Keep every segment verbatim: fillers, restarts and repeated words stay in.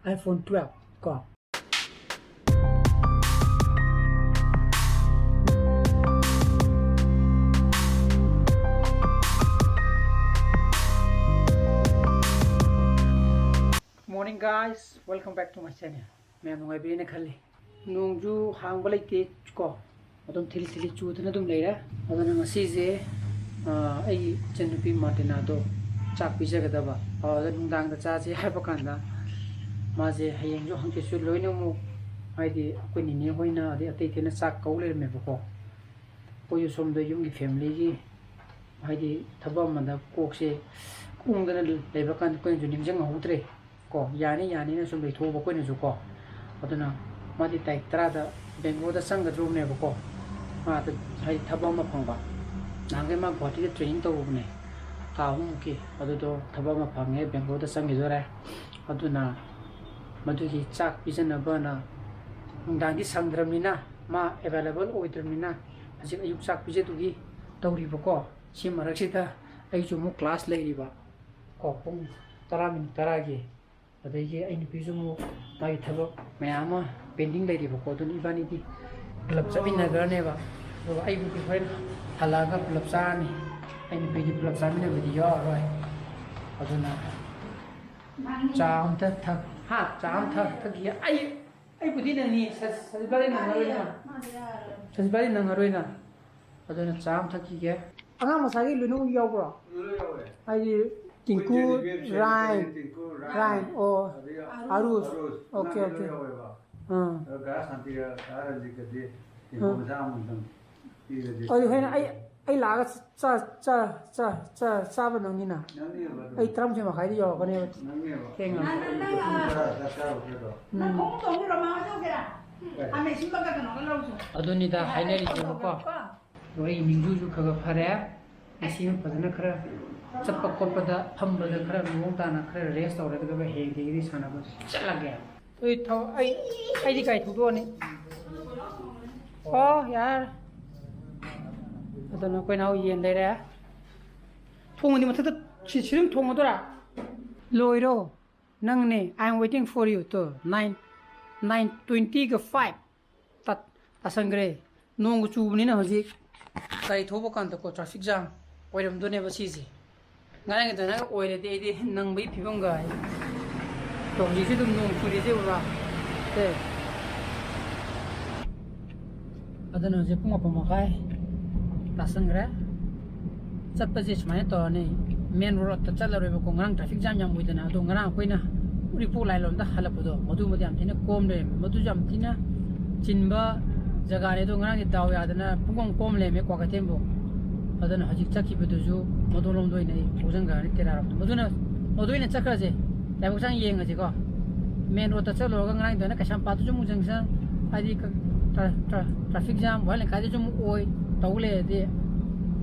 iPhone twelve ꯀꯣ꯫ Morning guys, welcome back to my channel. ꯃꯌꯥꯝ ꯅꯨꯡꯉꯥꯏꯕꯤꯔꯦꯅ ꯈꯜꯂꯤ꯫ ꯅꯣꯡꯁꯨ ꯍꯥꯡꯕ ꯂꯩꯇꯦ ꯀꯣ, ꯑꯗꯨꯝ ꯊꯤꯂꯤ ꯊꯤꯂꯤ ꯆꯨꯗꯅ ꯑꯗꯨꯝ ꯂꯩꯔꯦ꯫ ꯑꯗꯨꯅ ꯉꯁꯤꯁꯦ, ꯑ, ꯑꯩꯒꯤ ꯏꯆꯟꯅꯨꯄꯤ ꯃꯥꯔꯇꯤꯅꯥꯗꯣ ꯆꯥꯛ ꯄꯤꯖꯒꯗꯕ꯫ ꯑꯗ ꯅꯨꯡꯗꯥꯡꯗ ꯆꯥꯁꯦ ꯍꯥꯏꯕ ꯀꯥꯟꯗ ꯃꯥꯁꯦ ꯍꯌꯦꯡꯁꯨ ꯍꯪꯆꯤꯠꯁꯨ ꯂꯣꯏꯅꯃꯛ, ꯍꯥꯏꯗꯤ ꯑꯩꯈꯣꯏ ꯅꯤꯅꯦ ꯍꯣꯏꯅ ꯑꯗꯩ ꯑꯇꯩ ꯑꯇꯩꯅ ꯆꯥꯛ ꯀꯧ ꯂꯩꯔꯝꯃꯦꯕꯀꯣ꯫ ꯑꯩꯈꯣꯏꯁꯨ ꯁꯣꯝꯗ ꯌꯨꯝꯒꯤ family ꯒꯤ, ꯍꯥꯏꯗꯤ ꯊꯕꯛ ꯑꯃꯗ ꯀꯣꯛꯁꯦ ꯎꯪꯗꯅ ꯂꯩꯕ ꯀꯥꯟꯗ ꯑꯩꯈꯣꯏꯅꯁꯨ ꯅꯤꯡꯁꯤꯡꯍꯧꯗ꯭ꯔꯦ ꯀꯣ, ꯌꯥꯅꯤ ꯌꯥꯅꯤꯅ ꯁꯨꯝ ꯂꯩꯊꯣꯛꯎꯕ ꯑꯩꯈꯣꯏꯅꯁꯨ ꯀꯣ꯫ ꯑꯗꯨꯅ ꯃꯥꯗꯤ ꯇꯥꯔꯤꯛ ꯇꯔꯥꯗ ꯕꯦꯡꯒ꯭ꯂꯣꯔꯗ ꯆꯪꯒꯗ꯭ꯔꯣꯕꯅꯦꯕꯀꯣ꯫ ꯃꯥꯗ ꯍꯥꯏꯗꯤ ꯊꯕꯛ ꯑꯃ ꯐꯪꯕ, ꯅꯍꯥꯟꯈꯩ ꯃꯥ ꯒꯨꯍꯥꯇꯤꯗ training ꯇꯧꯔꯨꯕꯅꯦ ꯊꯥ ꯑꯍꯨꯝꯃꯨꯛꯀꯤ, ꯑꯗꯨꯗꯣ ꯊꯕꯛ ꯑꯃ ꯐꯪꯉꯦ, ꯕꯦꯡꯒ꯭ꯂꯣꯔꯗ ꯆꯪꯈꯤꯗꯣꯔꯦ꯫ ꯑꯗꯨꯅ ꯃꯗꯨꯒꯤ ꯆꯥꯛ ꯄꯤꯖꯅꯕꯅ ꯅꯨꯡꯗꯥꯡꯗꯤ ꯁꯪꯗ꯭ꯔꯕꯅꯤꯅ, ꯃꯥ available ꯑꯣꯏꯗ꯭ꯔꯕꯅꯤꯅ, ꯍꯧꯖꯤꯛ ꯑꯌꯨꯛ ꯆꯥꯛ ꯄꯤꯖꯗꯨꯒꯤ ꯇꯧꯔꯤꯕꯀꯣ꯫ ꯁꯤ ꯃꯔꯛꯁꯤꯗ ꯑꯩꯁꯨ ꯑꯃꯨꯛ class ꯂꯩꯔꯤꯕ ꯀꯣ, ꯄꯨꯡ ꯇꯔꯥ ꯃꯤꯅꯤꯠ ꯇꯔꯥꯒꯤ꯫ ꯑꯗꯒꯤ ꯑꯩ ꯅꯨꯄꯤꯁꯨ ꯑꯃꯨꯛ ꯃꯥꯒꯤ ꯊꯕꯛ ꯃꯌꯥꯝ ꯑꯃ pending ꯂꯩꯔꯤꯕꯀꯣ꯫ ꯑꯗꯨꯅ ꯏꯕꯥꯅꯤꯗꯤ ꯄꯨꯂꯞ ꯆꯠꯃꯤꯟꯅꯈ꯭ꯔꯅꯦꯕ꯫ ꯑꯗꯨꯒ ꯑꯩꯕꯨꯗꯤ ꯍꯣꯔꯦꯟ ꯍꯜꯂꯛꯑꯒ ꯄꯨꯂꯞ ꯆꯥꯔꯅꯤ꯫ ꯑꯩ ꯅꯨꯄꯤꯗꯤ ꯄꯨꯂꯞ ꯆꯥꯃꯤꯟꯅꯕꯗꯤ ꯌꯥꯎꯔꯔꯣꯏ꯫ ꯑꯗꯨꯅ ꯆꯥ ꯑꯝꯇ ꯊꯛ-, ꯍꯥ? ꯆꯥ ꯑꯃ ꯊꯛ-, ꯊꯛꯈꯤꯒꯦ꯫ ꯑꯩ, ꯑꯩꯕꯨꯗꯤ ꯅꯪꯅꯤ, ꯁ-, ꯁꯖꯤꯕꯥꯗꯤ ꯅꯪꯉꯔꯣꯏꯅ꯫ ꯁꯖꯤꯕꯥꯗꯤ ꯅꯪꯉꯔꯣꯏꯅ꯫ ꯑꯗꯨꯅ ꯆꯥ ꯑꯃ ꯊꯛꯈꯤꯒꯦ꯫ ꯑꯉꯥꯡ ꯃꯆꯥꯒꯤ ꯂꯣꯏꯅꯃꯛ ꯌꯥꯎꯕ꯭ꯔꯣ? ꯂꯣꯏ ꯌꯥꯎꯋꯦ꯫ ꯍꯥꯏꯗꯤ ꯇꯤꯡꯀꯨ, ꯑꯩꯈꯣꯏ ꯖꯦꯅꯤꯐꯔ, ꯔꯥꯏꯟ, ꯁꯦꯅꯤꯐꯔ, ꯔꯥꯏꯟ, ꯑꯣ, ꯑꯔꯨꯁ꯫ ꯑꯔꯨꯁ, ꯑꯔꯨꯁ, ꯑꯣꯀꯦ, ꯉꯥ ꯑꯣꯀꯦ꯫ ꯂꯣꯏ ꯌꯥꯎꯋꯦꯕ꯫ ꯑꯥ꯫ ꯑꯗꯣ ꯒꯥ ꯁꯥꯟꯇꯤꯒ ꯒꯥ ꯔꯟꯖꯤꯠꯀꯗꯤ ꯇꯤꯡꯀꯨ ꯑꯥ꯫ ꯃꯆꯥ ꯑꯃꯃꯝꯇꯪ ꯄꯤꯔꯗꯤ ꯑꯗꯨ ꯍꯣꯔꯦꯟ ꯑꯩ, ꯑꯩ ꯂꯥꯛꯑꯒ ꯆꯥ-, ꯆꯥ-, ꯆꯥ-, ꯆꯥ-, ꯆꯥꯕ ꯅꯪꯅꯤꯅ? ꯅꯪꯅꯤꯕ ꯑꯗꯨꯝ꯫ ꯑꯩ ꯇꯔꯥꯃꯥꯊꯣꯏ ꯃꯈꯥꯏꯗ ꯌꯧꯔꯛꯀꯅꯦꯕ꯫ ꯅꯪꯅꯦꯕ꯫ ꯊꯦꯡꯉꯕꯅꯤ꯫ ꯄꯨꯡ ꯇꯔꯥ ꯆꯥꯛ ꯆꯥꯔꯨꯕꯗꯣ꯫ ꯎꯝ꯫ ꯅꯪ ꯈꯣꯡꯎꯞ ꯇꯣꯡꯉꯤꯔꯣ? ꯃꯥ ꯍꯣꯏ ꯇꯧꯒꯦꯔꯥ? ꯑꯦ꯫ ꯑꯃꯦꯠꯁꯤꯟꯕꯒ ꯀꯩꯅꯣꯒ ꯂꯧꯔꯨꯆꯣ꯫ ꯑꯗꯨꯅꯤꯗ ꯍꯥꯏꯅꯔꯤꯁꯦꯕꯀꯣ꯫ ꯑꯗꯣ ꯑꯩ ꯅꯤꯡꯖꯨꯁꯨ ꯈꯔ ꯈꯔ ꯐꯔꯦ꯫ ꯉꯁꯤ ꯑꯃ ꯐꯖꯅ ꯈꯔ ꯆꯠꯄ ꯈꯣꯠꯄꯗ, ꯐꯝꯕꯗ ꯈꯔ ꯃꯑꯣꯡ ꯇꯥꯅ ꯈꯔ rest ꯇꯧꯔꯦ, ꯑꯗꯨꯒ ꯍꯌꯦꯡꯗꯒꯤꯗꯤ ꯁꯥꯟꯅꯕ ꯆꯠꯂꯒꯦ꯫ ꯑꯩ ꯊꯧ-, ꯑꯩ, ꯑꯩꯗꯤ ꯒꯥꯔꯤ ꯊꯧꯗꯣꯛꯑꯅꯤ꯫ ꯑꯣ, ꯌꯥꯔꯦ꯫ ꯑꯗꯨꯅ ꯑꯩꯈꯣꯏ ꯅꯥꯎ ꯌꯦꯟ ꯂꯩꯔꯦ꯫ ꯊꯣꯡꯉꯗꯤ ꯃꯊꯛꯇ ꯁꯤ-, ꯁꯤ ꯑꯗꯨꯝ ꯊꯣꯡꯉꯗꯣꯏꯔꯥ? ꯂꯣꯏꯔꯣ꯫ ꯅꯪꯅꯦ, "I am waiting for you" to, nine, nine twenty-five ꯇꯥ-, ꯇꯥꯁꯟꯈ꯭ꯔꯦ꯫ ꯅꯣꯡꯒ ꯆꯨꯕꯅꯤꯅ ꯍꯧꯖꯤꯛ ꯒꯥꯔꯤ ꯊꯧꯕ ꯀꯥꯟꯗꯀꯣ traffic jam ꯑꯣꯏꯔꯝꯗꯣꯏꯅꯦꯕ ꯁꯤꯁꯦ꯫ ꯉꯔꯥꯡꯒꯤꯗꯅ ꯑꯣꯏꯔꯗꯤ ꯑꯩꯗꯤ ꯅꯪꯕꯒꯤ ꯐꯤꯕꯝꯒ ꯍꯥꯏ꯫ ꯑꯗꯣ ꯍꯧꯖꯤꯛꯁꯨ ꯑꯗꯨꯝ ꯅꯣꯡ ꯆꯨꯔꯤꯁꯦ ꯎꯕ꯭ꯔꯥ? ꯁꯦ꯫ ꯑꯗꯨꯅ ꯍꯧꯖꯤꯛ ꯄꯨꯡ ꯃꯥꯄꯟ ꯃꯈꯥꯏ ꯇꯥꯁꯟꯈ꯭ꯔꯦ꯫ ꯆꯠꯄꯁꯦ ꯁꯨꯃꯥꯏꯅ ꯇꯧꯔꯅꯤ, main road ꯇ ꯆꯠꯂꯔꯣꯏꯕꯀꯣ꯫ ꯉꯔꯥꯡ traffic jam ꯌꯥꯝ ꯑꯣꯏꯗꯅ, ꯑꯗꯣ ꯉꯔꯥꯡ ꯑꯩꯈꯣꯏꯅ ꯎꯔꯤꯄꯣꯛ line ꯂꯣꯝꯗ ꯍꯜꯂꯛꯄꯗꯣ, ꯃꯗꯨꯃꯗꯤ ꯌꯥꯝ ꯊꯤꯅ ꯀꯣꯝ ꯂꯩꯔꯝꯃꯦ꯫ ꯃꯗꯨꯁꯨ ꯌꯥꯝ ꯊꯤꯅ ꯆꯤꯟꯕ ꯖꯒꯥꯅꯦ꯫ ꯑꯗꯣ ꯉꯔꯥꯡꯗꯤ ꯗꯥꯎ ꯌꯥꯗꯅ ꯄꯨꯡꯀꯣꯝ ꯀꯣꯝ ꯂꯩꯔꯝꯃꯦ ꯀ꯭ꯋꯥꯀꯩꯊꯦꯜꯕꯨ꯫ ꯑꯗꯨꯅ ꯍꯧꯖꯤꯛ ꯆꯠꯈꯤꯕꯗꯨꯁꯨ ꯃꯗꯣꯝꯂꯣꯝꯗ ꯑꯣꯏꯅ ꯑꯩ ꯊꯧꯖꯟꯈ꯭ꯔꯅꯤ, ꯇꯦꯔꯥꯔꯣꯝꯗ꯫ ꯃꯗꯨꯅ, ꯃꯗꯨ ꯑꯣꯏꯅ ꯆꯠꯈ꯭ꯔꯁꯦ꯫ ꯂꯥꯏꯕꯛ ꯆꯥꯡ ꯌꯦꯡꯉꯁꯤꯀꯣ꯫ Main road ꯇ ꯆꯠꯂꯨꯔꯒ ꯉꯔꯥꯡꯗꯣ ꯑꯩꯅ ꯀꯩꯁꯥꯝꯄꯥꯠꯇꯁꯨ ꯑꯃꯨꯛ junction, ꯍꯥꯏꯗꯤ ꯀ-, tra-, tra-, traffic jam ꯋꯥꯍꯦꯡ ꯂꯩꯀꯥꯏꯗꯁꯨ ꯑꯃꯨꯛ ꯑꯣꯏ, ꯇꯧ ꯂꯩꯔꯗꯤ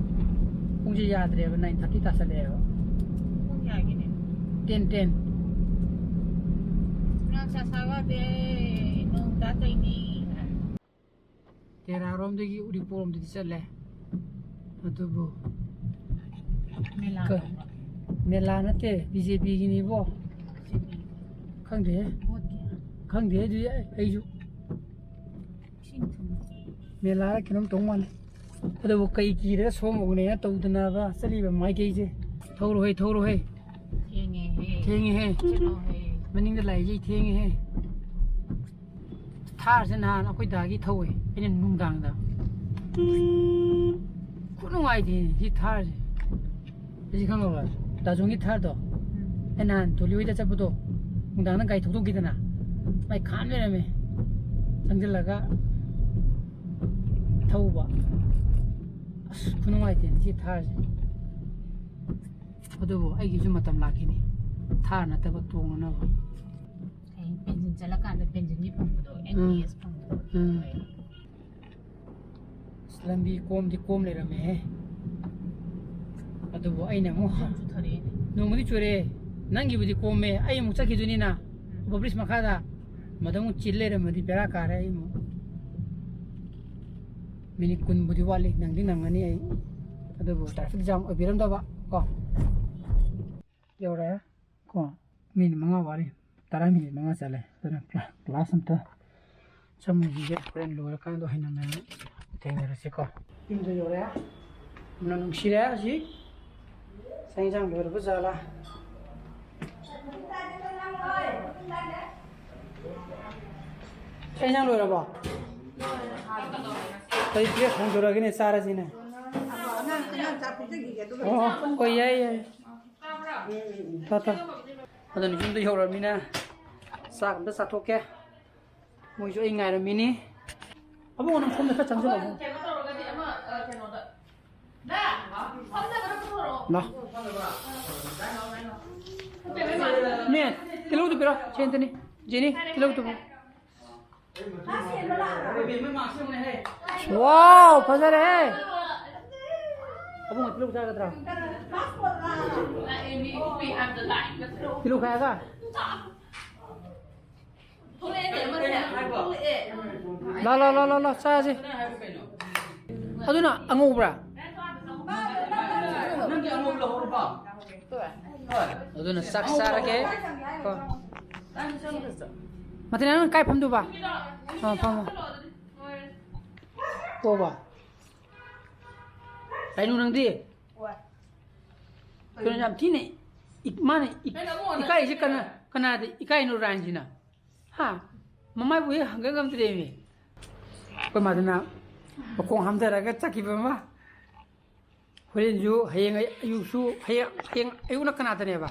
ꯄꯨꯡꯁꯦ ꯌꯥꯗ꯭ꯔꯦꯕ, nine thirty ꯇꯥꯁꯜꯂꯛꯑꯦꯕ꯫ ꯄꯨꯡ ꯀꯌꯥꯒꯤꯅꯦ? Ten, ten꯫ ꯉꯔꯥꯡ ꯆꯥ ꯁꯥꯒꯗꯦ, ꯅꯣꯡ ꯇꯥ ꯇꯧꯏꯅꯤ꯫ ꯇꯦꯔꯥꯔꯣꯝꯗꯒꯤ ꯎꯔꯤꯄꯣꯛꯔꯣꯝꯗꯗꯤ ꯆꯠꯂꯦ꯫ ꯑꯗꯨꯕꯨ ꯃꯦꯂꯥ ꯀ-, ꯇꯧꯕ꯫ ꯃꯦꯂꯥ ꯅꯠꯇꯦ, BJP ꯒꯤꯅꯤꯕꯣ꯫ ꯈꯪꯗꯦꯍꯦ꯫ ꯚꯣꯠꯀꯤ꯫ ꯈꯪꯗꯦꯍꯦ, ꯑꯗꯨꯗꯤ ꯑꯩ, ꯑꯩꯁꯨ꯫ ꯏꯁꯤꯡ ꯊꯨꯝ꯫ ꯃꯦꯂꯥꯗ ꯀꯩꯅꯣꯝ ꯇꯧ ꯃꯥꯜꯂꯦ꯫ ꯑꯗꯨꯕꯨ ꯀꯩ ꯀꯤꯔꯒ ꯁꯣꯝ ꯑꯣꯏꯅ ꯇꯧꯗꯅꯕ ꯆꯠꯂꯤꯕ ꯃꯥꯏꯀꯩꯁꯦ? ꯊꯧꯔꯣꯍꯦ, ꯊꯧꯔꯣꯍꯦ꯫ ꯊꯦꯡꯉꯦꯍꯦ꯫ ꯊꯦꯡꯉꯦꯍꯦ꯫ ꯆꯠꯂꯣꯍꯦ꯫ ꯃꯅꯤꯡꯗ ꯂꯥꯛꯏꯁꯦ ꯊꯦꯡꯉꯦꯍꯦ꯫ ꯊꯥꯔꯁꯦ ꯅꯍꯥꯟ ꯑꯩꯈꯣꯏ ꯗꯥꯒꯤ ꯊꯧꯋꯦ ꯑꯩꯅ ꯅꯨꯡꯗꯥꯡꯗ꯫ ꯈꯨꯅꯨꯡꯉꯥꯏꯗꯤ ꯁꯤ ꯊꯥꯔꯁꯦ꯫ ꯑꯩꯁꯦ ꯈꯪꯉꯕ? ꯗꯥꯖꯣꯟꯒꯤ ꯊꯥꯔꯗꯣ꯫ ꯎꯝ꯫ ꯑꯩ ꯅꯍꯥꯟ ꯊꯣꯏꯂꯨ ꯍꯣꯏꯗ ꯆꯠꯄꯗꯣ, ꯅꯨꯡꯗꯥꯡꯗ ꯒꯥꯔꯤ ꯊꯧꯗꯣꯛꯈꯤꯗꯅ, ꯃꯥꯏ ꯈꯥꯝ ꯂꯩꯔꯝꯃꯦ꯫ ꯆꯪꯁꯤꯜꯂꯒ ꯊꯧꯕ꯫ ꯑꯁ, ꯈꯨꯅꯨꯡꯉꯥꯏꯇꯦꯅꯦ ꯁꯤ ꯊꯥꯔꯁꯦ꯫ ꯑꯗꯨꯕꯨ ꯑꯩꯒꯤꯁꯨ ꯃꯇꯝ ꯂꯥꯛꯈꯤꯅꯤ, ꯊꯥꯔ ꯅꯠꯇꯕ ꯇꯣꯡꯅꯅꯕ꯫ ꯍꯌꯦꯡ ꯄꯦꯟꯁꯤꯟ ꯆꯠꯂꯀꯥꯟꯗ ꯄꯦꯟꯁꯤꯟꯒꯤ ꯐꯪꯕꯗꯣ, ꯎꯝ꯫ NPS ꯐꯪꯕꯗꯣ꯫ ꯎꯝ꯫ ꯑꯁ, ꯂꯝꯕꯤ ꯀꯣꯝꯗꯤ ꯀꯣꯝ ꯂꯩꯔꯝꯃꯦꯍꯦ꯫ ꯑꯗꯨꯕꯨ ꯑꯩꯅ ꯑꯃꯨꯛ ꯅꯣꯡꯁꯨ ꯊꯥꯔꯛꯑꯦꯅꯦ꯫ ꯅꯣꯡꯕꯨꯗꯤ ꯆꯨꯔꯦ, ꯅꯪꯒꯤꯕꯨꯗꯤ ꯀꯣꯝꯃꯦ, ꯑꯩ ꯑꯃꯨꯛ ꯆꯠꯈꯤꯗꯣꯏꯅꯤꯅ ꯎꯝ꯫ Over bridge ꯃꯈꯥꯗ꯫ ꯎꯝ꯫ ꯃꯗꯨ ꯑꯃꯨꯛ ꯆꯤꯜ ꯂꯩꯔꯝꯃꯗꯤ ꯕꯦꯔꯥ ꯀꯥꯔꯦ ꯑꯩ ꯑꯃꯨꯛ꯫ Minute ꯀꯨꯟꯕꯨꯗꯤ ꯋꯥꯠꯂꯤ, ꯅꯪꯗꯤ ꯅꯪꯉꯅꯤ ꯑꯩ꯫ ꯑꯗꯨꯕꯨ traffic jam ꯑꯣꯏꯕꯤꯔꯝꯗꯕ ꯀꯣ꯫ ꯌꯧꯔꯦ ꯀꯣ꯫ ꯃꯤꯅꯤꯠ ꯃꯉꯥ ꯋꯥꯠꯂꯤ꯫ ꯇꯔꯥ ꯃꯤꯅꯤꯠ ꯃꯉꯥ ꯆꯠꯂꯦ꯫ ꯑꯗꯨꯅ ꯀ꯭ꯂꯥ-, ꯀ꯭ꯂꯥꯁ ꯑꯝꯇ ꯆꯪꯉꯨꯈꯤꯒꯦ꯫ ꯍꯣꯔꯦꯟ ꯂꯣꯏꯔꯀꯥꯟꯗ ꯑꯣꯏꯅ ꯃꯌꯥꯝ ꯊꯦꯡꯅꯔꯁꯤꯀꯣ꯫ ꯌꯨꯝꯗ ꯌꯧꯔꯦ꯫ ꯌꯥꯝꯅ ꯅꯨꯡꯁꯤꯔꯦ ꯍꯧꯖꯤꯛ꯫ ꯆꯥꯛ ꯏꯟꯁꯥꯡ ꯂꯣꯏꯔꯕ ꯖꯥꯠꯂꯥ? ꯆꯥꯛ ꯏꯟꯁꯥꯡ ꯂꯣꯏꯔꯕꯣ? ꯑꯩ ꯄ꯭ꯂꯦꯠ ꯊꯣꯡꯗꯣꯔꯛꯑꯒꯦꯅꯦ, ꯆꯥꯔꯁꯤꯅꯦ꯫ ꯑꯣ, ꯍꯣꯏ, ꯌꯥꯏ, ꯌꯥꯏ꯫ ꯇꯥ, ꯇꯥ꯫ ꯑꯗꯨꯅ ꯌꯨꯝꯗ ꯌꯧꯔꯕꯅꯤꯅ ꯆꯥꯛ ꯑꯝꯇ ꯆꯥꯊꯣꯛꯀꯦ꯫ ꯃꯣꯏꯁꯨ ꯑꯩ ꯉꯥꯏꯔꯝꯃꯤꯅꯤ꯫ ꯑꯕꯨꯡꯉꯣ, ꯅꯪ ꯁꯣꯝꯗ ꯈꯔ ꯆꯪꯁꯤꯜꯂꯛꯑꯣ꯫ ꯀꯩꯅꯣ ꯇꯧꯔꯒꯗꯤ ꯑꯃ, ꯑ, ꯀꯩꯅꯣꯗ꯫ ꯗꯥ, ꯐꯝꯅꯕꯗ ꯄꯨꯊꯣꯔꯛꯑꯣ꯫ ꯂꯥ꯫ ꯃꯦ, ꯇꯤꯜꯍꯧꯗꯨ ꯄꯤꯔꯣ꯫ ꯁꯦꯟꯇꯅꯤ꯫ ꯖꯦꯅꯤ, ꯇꯤꯜꯍꯧꯗꯨ ꯄꯤꯔꯣ꯫ ꯋꯥꯎ, ꯐꯖꯔꯦꯍꯦ꯫ ꯑꯕꯨꯡꯉꯣ, ꯇꯤꯜꯍꯧ ꯆꯥꯒꯗ꯭ꯔꯥ? ꯇꯤꯜꯍꯧ ꯈꯥꯏꯔꯒ? ꯂꯥ, ꯂꯥ, ꯂꯥ, ꯂꯥ, ꯂꯥ, ꯆꯥꯁꯦ꯫ ꯑꯗꯨꯅ ꯑꯉꯧꯕ꯭ꯔꯥ? ꯅꯪꯒꯤ ꯑꯉꯧꯕ ꯂꯧꯍꯧꯔꯕ? ꯑꯗꯨꯅ ꯆꯥꯛ ꯆꯥꯔꯒꯦ꯫ ꯀꯣ꯫ ꯃꯊꯦꯜ ꯅꯪ ꯀꯥꯏ ꯐꯝꯗꯨꯕ? ꯑ, ꯐꯝꯃꯣ꯫ ꯀꯣꯕ꯫ ꯀꯩꯅꯣ ꯅꯪꯗꯤ? ꯀꯩꯅꯣ ꯌꯥꯝ ꯊꯤꯅ ꯏꯛ-, ꯃꯥꯅ ꯏꯛ-, ꯏꯀꯥꯏꯁꯦ ꯀꯅꯥ, ꯀꯅꯥꯗ ꯏꯀꯥꯏꯅꯣ ꯔꯥꯏꯟꯁꯤꯅ? ꯍꯥ? ꯃꯃꯥꯏꯕꯨ ꯍꯦꯛ ꯍꯪꯒ ꯉꯝꯗ꯭ꯔꯦꯃꯤ꯫ ꯑꯩꯈꯣꯏ ꯃꯥꯗꯨꯅ ꯃꯈꯣꯡ ꯍꯥꯝꯊꯔꯒ ꯆꯠꯈꯤꯕ ꯑꯃ꯫ ꯍꯣꯔꯦꯟꯁꯨ, ꯍꯌꯦꯡ ꯑꯌꯨꯛꯁꯨ, ꯍꯌꯦꯡ, ꯍꯌꯦꯡ ꯑꯌꯨꯛꯅ ꯀꯅꯥꯗꯅꯦꯕ?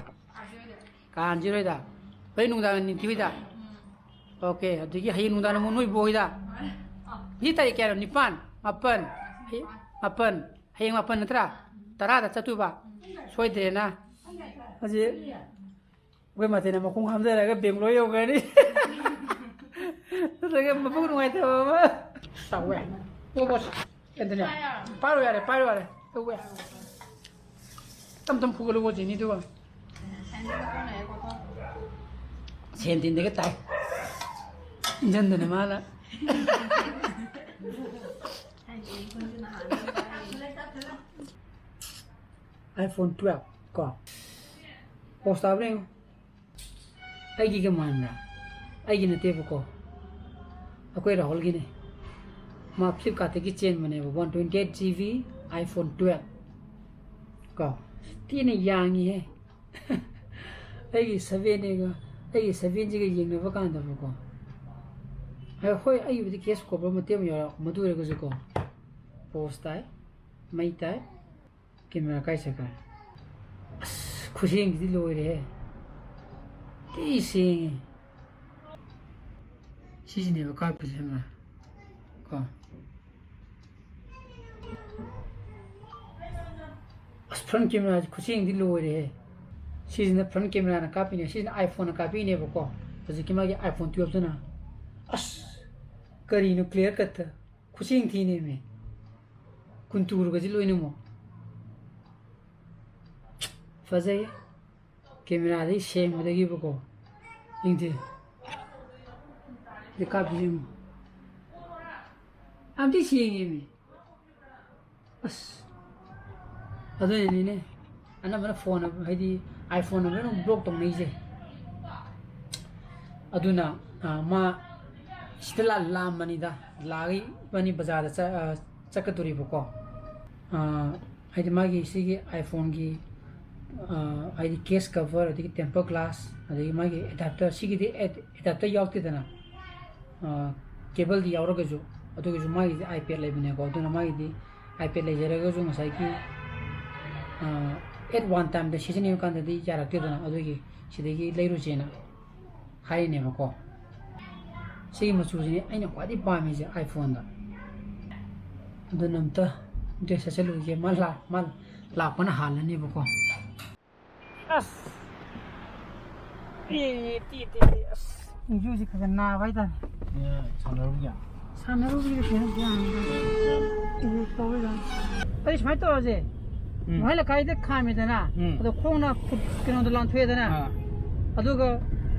ꯀꯥꯟꯖꯤꯠ ꯍꯣꯏꯗ꯫ ꯍꯣꯔꯦꯟ ꯅꯨꯡꯗꯥꯡ ꯅꯤꯡꯊꯤ ꯍꯣꯏꯗ꯫ ꯑꯣꯀꯦ, ꯑꯗꯒꯤ ꯍꯌꯦꯡ ꯅꯨꯡꯗꯥꯡ ꯑꯃꯨꯛ ꯅꯣꯏ ꯕꯣꯛ ꯍꯣꯏꯗ꯫ ꯉꯁꯤ ꯇꯥꯔꯤꯛ ꯀꯌꯥꯅꯣ? ꯅꯤꯄꯥꯟ, ꯃꯥꯄꯟ, ꯍꯌꯦꯡ ꯃꯥꯄꯟ, ꯍꯌꯦꯡ ꯃꯥꯄꯟ ꯅꯠꯇ꯭ꯔꯥ? ꯇꯔꯥꯗ ꯆꯠꯇꯣꯏꯕ꯫ ꯁꯣꯏꯗ꯭ꯔꯦꯅ꯫ ꯍꯧꯖꯤꯛ ꯑꯩꯈꯣꯏ ꯃꯥꯊꯦꯟꯅ ꯃꯈꯣꯡ ꯍꯥꯝꯊꯔꯒ ꯕꯦꯡꯒ꯭ꯂꯣꯔ ꯌꯧꯈ꯭ꯔꯅꯤ꯫ ꯅꯠꯇ꯭ꯔꯒ ꯃꯕꯨꯛ ꯅꯨꯡꯉꯥꯏꯇꯕ ꯑꯃ꯫ ꯆꯥꯎꯋꯦ꯫ ꯑꯣ, ꯕꯣꯁ꯫ ꯑꯦꯟꯊꯅꯤ꯫ ꯄꯥꯏꯔꯣ ꯌꯥꯔꯦ, ꯄꯥꯏꯔꯣ ꯌꯥꯔꯦ꯫ ꯇꯧꯋꯦ꯫ ꯇꯞ ꯇꯞ ꯐꯨꯒꯠꯂꯨꯀꯣ, ꯖꯦꯅꯤꯗꯨꯒ꯫ ꯁꯦꯟ ꯇꯤꯟꯗꯒ ꯇꯥꯏ꯫ ꯏꯟꯖꯟꯗꯅ ꯃꯥꯅ꯫ iPhone twelve ꯀꯣ꯫ ꯄꯣꯁ ꯇꯥꯕ꯭ꯔꯥ ꯌꯦꯡꯉꯨ꯫ ꯑꯩꯒꯤꯒ ꯃꯥꯟꯕ꯭ꯔꯥ? ꯑꯩꯒꯤ ꯅꯠꯇꯦꯕꯀꯣ, ꯑꯩꯈꯣꯏ ꯔꯥꯍꯨꯜꯒꯤꯅꯦ꯫ ꯃꯥ ꯐ꯭ꯂꯤꯞꯀꯥꯔꯠꯇꯒꯤ ꯆꯦꯟꯕꯅꯦꯕ, one twenty eight G B, iPhone twelve ꯀꯣ꯫ ꯊꯤꯅ ꯌꯥꯡꯉꯤꯍꯦ꯫ ꯑꯩꯒꯤ ꯁꯚꯦꯟꯅꯦꯒ, ꯑꯩꯒꯤ ꯁꯚꯦꯟꯁꯤꯒ ꯌꯦꯡꯅꯕ ꯀꯥꯟꯗꯕꯀꯣ, ꯍꯣꯏ, ꯍꯣꯏ, ꯑꯩꯒꯤꯕꯨꯗꯤ ꯀꯦꯁ ꯀꯣꯚꯔ ꯃꯇꯦꯛ ꯑꯃ ꯌꯥꯎꯔꯛꯄ, ꯃꯗꯨ ꯑꯣꯏꯔꯒꯁꯨꯀꯣ, ꯄꯣꯁ ꯇꯥꯏ, ꯃꯩ ꯇꯥꯏ꯫ ꯀꯦꯃꯦꯔꯥ ꯀꯥꯏ ꯆꯠꯈ꯭ꯔꯦ? ꯑꯁ, ꯈꯨꯠꯁꯦꯝꯒꯤꯗꯤ ꯂꯣꯏꯔꯦꯍꯦ꯫ ꯊꯤ ꯁꯦꯡꯉꯦ꯫ ꯁꯤꯁꯤꯅꯦꯕ ꯀꯥꯞꯄꯤꯁꯦ, ꯈꯪꯕ꯭ꯔꯥ? ꯀꯣ꯫ ꯑꯁ, ꯐ꯭ꯔꯟ ꯀꯦꯃꯦꯔꯥꯁꯦ ꯈꯨꯠꯁꯦꯝꯒꯤꯗꯤ ꯂꯣꯏꯔꯦꯍꯦ꯫ ꯁꯤꯁꯤꯅ ꯐ꯭ꯔꯟ ꯀꯦꯃꯦꯔꯥꯅ ꯀꯥꯞꯄꯤꯅꯦ, ꯁꯤꯁꯤꯅ ꯑꯥꯏꯐꯣꯟꯅ ꯀꯥꯞꯄꯤꯅꯦꯕꯀꯣ꯫ ꯍꯧꯖꯤꯛꯀꯤ ꯃꯥꯒꯤ ꯑꯥꯏꯐꯣꯟ ꯇꯨꯌꯦꯜꯞꯇꯨꯅ꯫ ꯑꯁ, ꯀꯔꯤꯅꯣ ꯀ꯭ꯂꯤꯌꯥꯔ ꯀꯠꯇ? ꯈꯨꯠꯁꯦꯝ ꯊꯤꯅꯦꯃꯤ꯫ ꯀꯨꯟꯇꯨꯔꯒꯁꯦ ꯂꯣꯏꯅꯃꯛ꯫ ꯐꯖꯩ꯫ ꯀꯦꯃꯦꯔꯥꯗꯒꯤ ꯁꯦꯡꯕꯗꯒꯤꯕꯀꯣ꯫ ꯌꯦꯡꯗꯦ꯫ ꯁꯤ ꯀꯥꯞꯄꯤꯁꯦ ꯌꯦꯡꯉꯨ꯫ ꯌꯥꯝ ꯊꯤ ꯁꯦꯡꯉꯦꯃꯤ꯫ ꯑꯁ꯫ ꯑꯗꯨꯅꯅꯤꯅꯦ꯫ ꯑꯅꯝꯕꯅ ꯐꯣꯟ, ꯍꯥꯏꯗꯤ iPhone ꯂꯣꯏꯅ block ꯇꯧꯅꯩꯁꯦ꯫ ꯑꯗꯨꯅ, ꯑ, ꯃꯥ ꯁꯤꯗ ꯂꯥ-, ꯂꯥꯛꯑꯝꯕꯅꯤꯗ꯫ ꯂꯥꯛꯑꯒ ꯏꯕꯥꯅꯤ ꯕꯖꯥꯔꯗ ꯆꯠ-, ꯑ, ꯆꯠꯀꯗꯣꯔꯤꯕꯀꯣ꯫ ꯑ, ꯍꯥꯏꯗꯤ ꯃꯥꯒꯤ ꯁꯤꯒꯤ iPhone ꯒꯤ, ꯑ, ꯍꯥꯏꯗꯤ case cover, ꯑꯗꯒꯤ tempered glass, ꯑꯗꯒꯤ ꯃꯥꯒꯤ adapter, ꯁꯤꯒꯤꯗꯤ ad-, adapter ꯌꯥꯎꯗꯦꯗꯅ꯫ ꯑ, cable ꯗꯤ ꯌꯥꯎꯔꯒꯁꯨ, ꯑꯗꯨꯒꯤꯁꯨ ꯃꯥꯒꯤꯗꯤ iPad ꯂꯩꯕꯅꯦꯀꯣ꯫ ꯑꯗꯨꯅ ꯃꯥꯒꯤꯗꯤ iPad ꯂꯩꯖꯔꯒꯁꯨ ꯉꯁꯥꯏꯒꯤ, ꯑ, at one time ꯗ ꯁꯤꯖꯤꯟꯅꯕ ꯀꯥꯟꯗꯗꯤ ꯌꯥꯔꯛꯇꯦꯗꯅ꯫ ꯑꯗꯨꯒꯤ ꯁꯤꯗꯒꯤ ꯂꯩꯔꯨꯁꯦꯅ ꯍꯥꯏꯔꯤꯅꯦꯕꯀꯣ꯫ ꯁꯤꯒꯤ ꯃꯆꯨꯁꯤꯅꯤ ꯑꯩꯅ ꯈ꯭ꯋꯥꯏꯗꯒꯤ ꯄꯥꯝꯃꯤꯁꯦ iPhone ꯗ꯫ ꯑꯗꯨꯅ ꯑꯝꯇ dress ꯁꯦꯠꯆꯜꯂꯨꯈꯤꯒꯦ꯫ ꯃꯥ ꯂꯥꯛ-, ꯃꯥ ꯂꯥꯛꯄꯅ ꯍꯥꯜꯂꯅꯦꯕꯀꯣ꯫ ꯑꯁ! ꯑꯦ, ꯇꯤ, ꯇꯤ, ꯇꯤ, ꯑꯁ! ꯈꯣꯡꯖꯨꯁꯤ ꯈꯔ ꯈꯔ ꯅꯥꯕ ꯍꯥꯏꯇꯥꯔꯦ꯫ ꯑꯦ, ꯁꯥꯟꯅꯔꯨꯕꯒꯤ? ꯁꯥꯟꯅꯔꯨꯕꯒꯤ ꯀꯩꯅꯣ ꯒ꯭ꯌꯥꯟ ꯇꯥꯗꯦ꯫ ꯑꯗꯨ ꯇꯧꯔꯤꯔ? ꯑꯩ ꯁꯨꯃꯥꯏꯅ ꯇꯧꯔꯁꯦ꯫ ꯎꯝ꯫ ꯃꯣꯏ ꯂꯩꯀꯥꯏꯗ ꯈꯥꯝꯃꯦꯗꯅ, ꯎꯝ꯫ ꯑꯗꯣ ꯈꯣꯡꯅ ꯐꯨꯠ ꯀꯩꯅꯣꯗꯣ ꯂꯥꯟꯊꯣꯛꯑꯦꯗꯅ, ꯑꯥ꯫ ꯑꯗꯨꯒ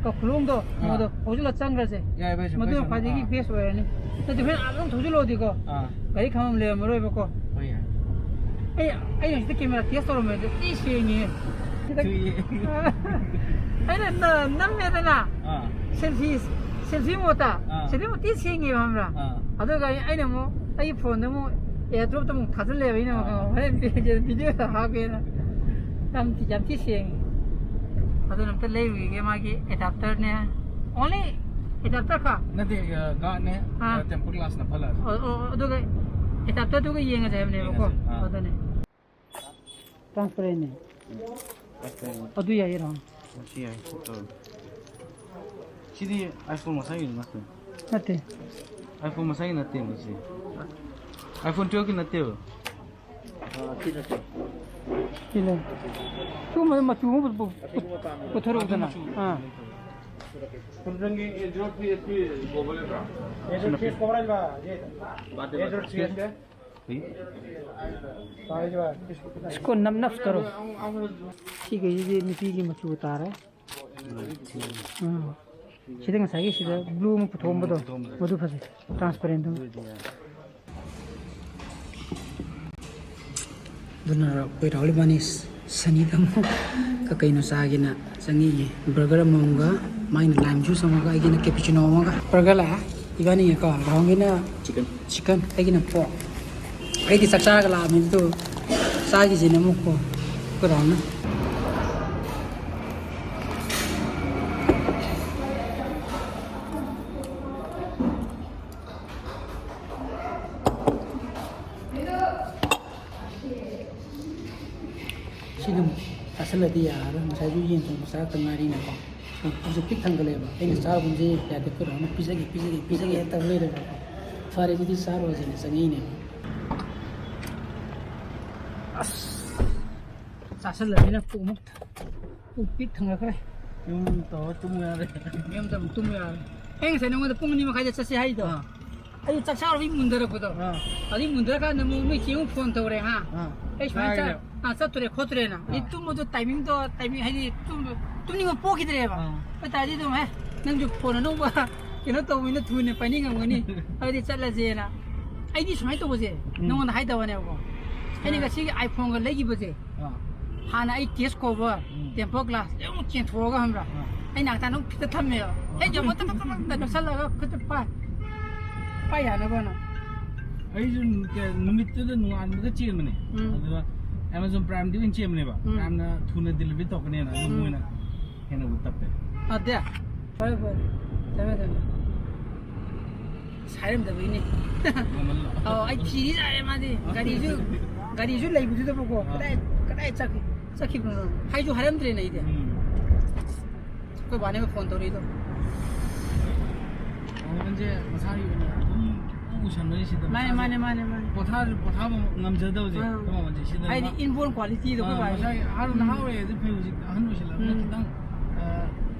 ꯀꯈꯨꯂꯣꯡꯗꯣ, ꯑꯥ꯫ ꯃꯗꯣ ꯍꯧꯖꯤꯜꯂ ꯆꯪꯈ꯭ꯔꯁꯦ꯫ ꯌꯥꯏ, ꯚꯥꯏ, ꯁꯨꯝ ꯃꯗꯨꯅ ꯀꯩꯁꯨ, ꯈ꯭ꯋꯥꯏꯗꯒꯤ ꯑꯥ꯫ Best ꯑꯣꯏꯔꯅꯤ꯫ ꯅꯠꯇꯦ, ꯍꯣꯔꯦꯟ ꯑꯥ ꯑꯗꯨꯝ ꯊꯧꯖꯤꯜꯂꯛꯑꯣꯗꯤꯀꯣ꯫ ꯑꯥ꯫ ꯒꯥꯔꯤ ꯈꯥꯝꯐꯝ ꯂꯩꯔꯝꯃꯔꯣꯏꯕꯀꯣ꯫ ꯍꯣꯏ, ꯌꯥꯏ꯫ ꯑꯩ, ꯑꯩ ꯍꯧꯖꯤꯛꯇ camera test ꯇꯧꯔꯝꯃꯦ, ꯑꯗꯨ ꯊꯤ ꯁꯦꯡꯉꯤꯍꯦ꯫ ꯊꯨꯏꯌꯦ꯫ ꯑꯩꯅ ꯅ- ꯅꯝꯃꯦꯗꯅ ꯑꯥ ꯁꯦꯜꯐꯤ, ꯁꯦꯜꯐꯤ ꯃꯣꯠꯇ ꯑꯥ ꯁꯦꯜꯐꯤ ꯃꯣꯠꯇꯤ ꯁꯦꯡꯉꯦꯕ, ꯈꯪꯕ꯭ꯔꯥ? ꯑꯥ ꯑꯗꯨꯒ ꯑꯩ- ꯑꯩꯅ ꯑꯃꯨꯛ ꯑꯩꯒꯤ ꯐꯣꯟꯗ ꯑꯃꯨꯛ ꯑꯦꯌꯔꯗ꯭ꯔꯣꯞꯇ ꯑꯃꯨꯛ ꯊꯥꯖꯤꯜꯂꯦꯕ ꯑꯩꯅ ꯑꯃꯨꯛ, ꯑꯥ ꯍꯣꯔꯦꯟ ꯚꯤꯗꯤꯑꯣꯗ ꯍꯥꯞꯀꯦꯅ꯫ ꯌꯥꯝ ꯊꯤ- ꯌꯥꯝ ꯊꯤ ꯁꯦꯡꯉꯦ꯫ ꯑꯗꯨꯅ ꯑꯝꯇ ꯂꯩꯔꯨꯈꯤꯒꯦ, ꯃꯥꯒꯤ ꯑꯦꯗꯥꯞꯇꯔꯅꯦ꯫ ꯑꯣꯟꯂꯤ ꯑꯦꯗꯥꯞꯇꯔ ꯈꯛ? ꯅꯠꯇꯦ, ꯒꯥꯔꯗꯅꯦ, ꯑꯥ ꯇꯦꯝꯄꯔ ꯒ꯭ꯂꯥꯁꯅ ꯐꯜꯂꯁꯤ꯫ ꯑꯣ, ꯑꯣ, ꯑꯗꯨꯒ ꯑꯦꯗꯥꯞꯇꯔꯗꯨꯒ ꯌꯦꯡꯉꯁꯦ ꯍꯥꯏꯕꯅꯦꯕꯀꯣ꯫ ꯌꯦꯡꯉꯁꯦ, ꯑꯥ꯫ ꯑꯗꯨꯅꯦ꯫ ꯇ꯭ꯔꯥꯟꯁꯄꯔꯦꯟꯅꯦ꯫ ꯎꯝ꯫ ꯑꯗꯨ ꯌꯥꯏꯌꯦ, ꯔꯥꯎꯟ꯫ ꯁꯤ ꯌꯥꯏ, ꯁꯤ ꯇꯧꯔꯣ꯫ ꯁꯤꯗꯤ iPhone ꯃꯁꯥꯒꯤ ꯅꯠꯇꯦ꯫ ꯅꯠꯇꯦ꯫ iPhone ꯃꯁꯥꯒꯤ ꯅꯠꯇꯦꯕ ꯁꯤ꯫ iPhone twelve ꯀꯤ ꯅꯠꯇꯦꯕ꯫ ꯑꯥ, ꯁꯤ ꯅꯠꯇꯦ꯫ ꯁꯤ ꯂꯩ꯫ ꯁꯤꯒꯨꯝꯕ ꯃꯆꯨ ꯑꯃ ꯄꯨ- ꯄꯨ- ꯄꯨꯊꯣꯔꯛꯎꯗꯅ꯫ ꯑꯗꯨ ꯃꯆꯨ ꯑꯥ꯫ ꯁꯦꯝꯁꯪꯒꯤ A zero three S P ꯒꯣꯜ ꯂꯩꯕ꯭ꯔꯥ? A zero three S cover ꯂꯩꯕ꯭ꯔꯥ? ꯑꯦ ꯖꯤꯔꯣ ꯊ꯭ꯔꯤ ꯑꯦꯁ ꯀꯦ? ꯁꯤꯀꯣ ꯅꯞ ꯅꯞ ꯀꯔꯣ꯫ ꯁꯤꯈꯩꯁꯤꯗꯤ ꯅꯨꯄꯤꯒꯤ ꯃꯆꯨ ꯇꯥꯔꯦ꯫ ꯎꯝ꯫ ꯁꯤꯗ ꯉꯁꯥꯏꯒꯤ ꯁꯤꯗ ꯕ꯭ꯂꯨ ꯑꯃ ꯄꯨꯊꯣꯛꯑꯝꯕꯗꯣ, ꯃꯗꯨ ꯐꯖꯩ, ꯇ꯭ꯔꯥꯟꯁꯄꯔꯦꯟꯗꯨ꯫ ꯑꯗꯨꯅ ꯑꯩꯈꯣꯏ ꯔꯥꯍꯨꯜ ꯏꯕꯥꯅꯤ ꯁꯅꯤꯗ ꯑꯃꯨꯛ ꯀ- ꯀꯩꯅꯣ ꯆꯥꯒꯦꯅ ꯆꯪꯉꯛꯏꯌꯦ꯫ ꯕꯔꯒꯔ ꯑꯃꯃꯝꯒ, ꯃꯥꯏꯅ ꯂꯥꯏꯝ ꯖꯨꯁ ꯑꯃꯒ, ꯑꯩꯒꯤꯅ ꯀꯦꯄꯤꯆꯤꯅꯣ ꯑꯃꯒ꯫ ꯕꯔꯒꯔ ꯂꯥꯛꯑꯦ꯫ ꯏꯕꯥꯅꯤꯒꯤꯀꯣ, ꯔꯥꯍꯨꯜꯒꯤꯅ ꯆꯤꯀꯟ꯫ ꯆꯤꯀꯟ, ꯑꯩꯒꯤꯅ ꯄꯣꯔꯛ꯫ ꯑꯩꯗꯤ ꯆꯥꯛ ꯆꯥꯔꯒ ꯂꯥꯛꯑꯕꯅꯤ, ꯑꯗꯨ ꯆꯥꯈꯤꯁꯤꯅ ꯑꯃꯨꯛꯀꯣ, ꯑꯩꯈꯣꯏ ꯔꯥꯍꯨꯜꯅ꯫ ꯁꯤꯗꯨꯝ ꯆꯥꯁꯤꯜꯂꯗꯤ ꯌꯥꯔꯔꯣꯏ꯫ ꯉꯁꯥꯏꯁꯨ ꯌꯦꯟ ꯊꯣꯡꯕ ꯆꯥꯔꯛꯇ ꯉꯥꯏꯔꯤꯅꯀꯣ꯫ ꯄꯨꯛꯁꯦ ꯄꯤꯛ ꯊꯟꯒꯠꯂꯛꯑꯦꯕ꯫ ꯑꯩꯅ ꯆꯥꯔꯨꯕꯁꯦ ꯌꯥꯗꯦ꯫ ꯑꯩꯈꯣꯏ ꯔꯥꯍꯨꯜꯅ "ꯄꯤꯖꯒꯦ, ꯄꯤꯖꯒꯦ, ꯄꯤꯖꯒꯦ" ꯍꯦꯛ ꯇꯧ ꯂꯩꯔꯦꯕꯀꯣ꯫ ꯐꯔꯦ, ꯑꯗꯨꯗꯤ ꯆꯥꯔꯨꯔꯁꯦꯅ ꯆꯪꯉꯛꯏꯅꯦꯕ꯫ ꯑꯁ! ꯆꯥꯁꯤꯜꯂꯕꯅꯤꯅ ꯄꯨꯛ ꯑꯃꯨꯛ, ꯄꯨꯛ ꯄꯤꯛ ꯊꯟꯒꯠꯈ꯭ꯔꯦ꯫ ꯌꯨꯝ ꯇꯧꯔ ꯇꯨꯝ ꯌꯥꯔꯦ꯫ ꯌꯨꯝꯗ ꯑꯃꯨꯛ ꯇꯨꯝ ꯌꯥꯔꯦ꯫ ꯑꯩ ꯉꯁꯥꯏ ꯅꯉꯣꯟꯗ ꯄꯨꯡ ꯑꯅꯤ ꯃꯈꯥꯏꯗ ꯆꯠꯁꯦ ꯍꯥꯏꯗꯣ꯫ ꯑꯥ꯫ ꯑꯩ ꯆꯥꯛ ꯆꯥꯔꯨꯕꯩ ꯃꯨꯟꯊꯔꯛꯄꯗꯣ꯫ ꯑꯥ꯫ ꯑꯗꯩ ꯃꯨꯟꯊꯔꯀꯥꯟꯗ ꯑꯃꯨꯛ ꯅꯣꯏ ꯆꯦ ꯑꯃꯨꯛ ꯐꯣꯟ ꯇꯧꯔꯦ, ꯍꯥ? ꯑꯥ꯫ ꯑꯩ ꯁꯨꯃꯥꯏꯅ ꯆꯠ-, ꯍꯥꯏꯔꯦ꯫ ꯑꯥ, ꯆꯠꯇꯣꯔꯦ ꯈꯣꯠꯇꯣꯔꯦꯅ꯫ ꯑꯗꯩ ꯑꯥ꯫ ꯇꯨꯝꯕꯗꯣ ꯇꯥꯏꯃꯤꯡꯗꯣ, ꯇꯥꯏꯃꯤꯡ ꯍꯥꯏꯗꯤ ꯇꯨꯝ-, ꯇꯨꯝꯅꯤꯡꯕ ꯄꯣꯛꯈꯤꯗ꯭ꯔꯦꯕ꯫ ꯑꯥ꯫ ꯑꯗꯨ ꯇꯥꯔꯗꯤ ꯑꯗꯨꯝ, "ꯍꯦ, ꯅꯪꯁꯨ ꯐꯣꯟ ꯑꯅꯧꯕ ꯀꯩꯅꯣ ꯇꯧꯕꯅꯤꯅ ꯊꯨꯅ ꯄꯥꯏꯅꯤꯡꯉꯝꯒꯅꯤ꯫ ꯑꯗꯨꯗꯤ ꯆꯠꯂꯁꯦꯅ"꯫ ꯑꯩꯗꯤ ꯁꯨꯃꯥꯏꯅ ꯇꯧꯕꯁꯦ ꯎꯝ꯫ ꯅꯉꯣꯟꯗ ꯍꯥꯏꯗꯕꯅꯦꯕꯀꯣ꯫ ꯑꯩꯅ ꯑꯥ꯫ ꯉꯁꯤꯒꯤ iPhone ꯒ ꯂꯩꯈꯤꯕꯁꯦ꯫ ꯑꯥ꯫ ꯍꯥꯟꯅ ꯑꯩ ꯇꯦꯁ ꯀꯣꯚꯔ, ꯎꯝ꯫ ꯇꯦꯝꯄꯔ ꯒ꯭ꯂꯥꯁ ꯂꯣꯏꯅꯃꯛ ꯆꯦꯟꯊꯣꯛꯑꯒ ꯈꯪꯕ꯭ꯔꯥ? ꯑꯥ꯫ ꯑꯩ ꯅꯥꯛꯇ ꯑꯗꯨꯝ ꯐꯤꯠꯇ ꯊꯝꯃꯦꯕ꯫ ꯍꯦꯛ ꯌꯧꯕꯒ ꯇꯛ ꯇꯛ ꯇꯛ ꯇꯛ ꯅꯞꯁꯜꯂꯒ ꯈꯨꯠꯇ ꯄꯥꯏ꯫ ꯄꯥꯏ ꯌꯥꯅꯕꯅ꯫ ꯑꯩꯁꯨ ꯀ-, ꯅꯨꯃꯤꯠꯇꯨꯗ ꯅꯣꯡꯉꯥꯟꯕꯒ ꯆꯦꯟꯕꯅꯦ꯫ ꯎꯝ꯫ ꯑꯗꯨꯒ Amazon Primeꯗꯤ ꯑꯣꯏꯅ ꯆꯦꯟꯕꯅꯦꯕ꯫ ꯎꯝ꯫ Primeꯅ ꯊꯨꯅ delivery ꯇꯧꯔꯛꯀꯅꯦꯅ ꯑꯗꯨ ꯎꯝ꯫ ꯃꯣꯏꯅ ꯍꯦꯟꯅꯕꯨ ꯇꯞꯄꯦ꯫ ꯑꯗꯦ? ꯐꯔꯦ, ꯐꯔꯦ꯫ ꯊꯝꯃꯦ, ꯊꯝꯃꯦ꯫ ꯑꯁ, ꯍꯥꯏꯔꯝꯗꯕꯩꯅꯦ꯫ ꯃꯃꯜꯂꯣ? ꯑꯧ, ꯑꯩ ꯊꯤꯔꯤ ꯂꯥꯛꯑꯦ ꯃꯥꯗꯤ꯫ ꯒꯥꯔꯤꯁꯨ, ꯒꯥꯔꯤꯁꯨ ꯂꯩꯕꯗꯨꯗꯕꯀꯣ꯫ ꯑꯥ꯫ ꯀꯗꯥꯏ, ꯀꯗꯥꯏ ꯆꯠꯈꯤ-, ꯆꯠꯈꯤꯕꯅꯣ? ꯍꯥꯏꯁꯨ ꯍꯥꯏꯔꯝꯗ꯭ꯔꯦꯅꯦ ꯑꯩꯗꯤ꯫ ꯎꯝ꯫ ꯑꯩꯈꯣꯏ ꯕꯥꯅꯦꯕ ꯐꯣꯟ ꯇꯧꯔꯛꯏꯗꯣ꯫ ꯃꯃꯜꯁꯦ ꯃꯁꯥꯒꯤ ꯑꯣꯏꯅ ꯑꯗꯨꯝ ꯎꯁꯟꯕꯅꯤ ꯁꯤꯗ ꯃꯥꯅꯦ, ꯃꯁꯥꯁꯦ꯫ ꯃꯥꯅꯦ, ꯃꯥꯅꯦ, ꯃꯥꯅꯦ꯫ ꯄꯣꯊꯥꯁꯨ ꯄꯣꯊꯥꯕ ꯉꯝꯖꯗꯕꯁꯦ꯫ ꯑꯥ꯫ ꯑꯩꯈꯣꯏ ꯃꯃꯜꯁꯦ ꯁꯤꯗ ꯍꯥꯏꯗꯤ ꯃꯥ-, inborn qualityꯗꯣ ꯑꯩꯈꯣꯏ ꯑꯥ, ꯕꯥꯒꯤ꯫ ꯃꯁꯥꯒꯤ ꯍꯥꯟꯅ ꯎꯝ꯫ ꯅꯍꯥ ꯑꯣꯏꯔꯤꯉꯩꯗꯤ ꯐꯩ, ꯍꯧꯖꯤꯛ ꯑꯍꯟ ꯑꯣꯏꯁꯤꯜꯂꯛꯑꯕꯅꯤꯅ ꯎꯝ꯫ ꯈꯤꯇꯪ, ꯑꯥ,